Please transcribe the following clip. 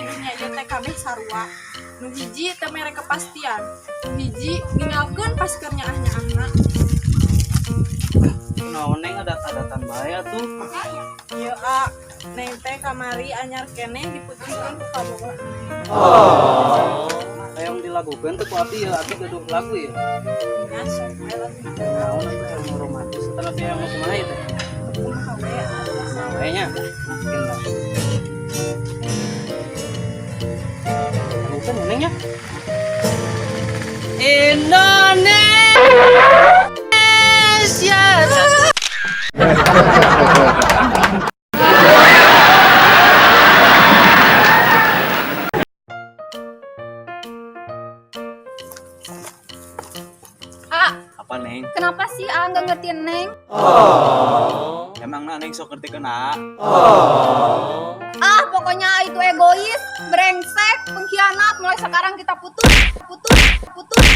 Dunya ieu teh kabeh sarua. Nu hiji teu mere kepastian, nu hiji ninggalkeun pas keur nyaah-nyaahna. Kunaon, Neng, adat-adatan bae atuh? Ieu, A, Neng teh kamari anyar keneh diputuskeun ku kabogoh. Hayang dilagukeun teu ku abi ya? Abi gaduh lagu ya. Nya sok we lagu. Naon atuh, yang romantis atau yang mau kumaha ieu teh? Kumaha we, A. Kumaha nya? Mungkin lah. Lagukeun ya, Neng, ya. Indonesia. A, Apa, Neng? Kenapa sih A nggak ngertiin Neng? Emang Neng sok ngerti kena? Ah, pokoknya A itu egois, brengsek, pengkhianat. Mulai sekarang kita putus, putus, putus.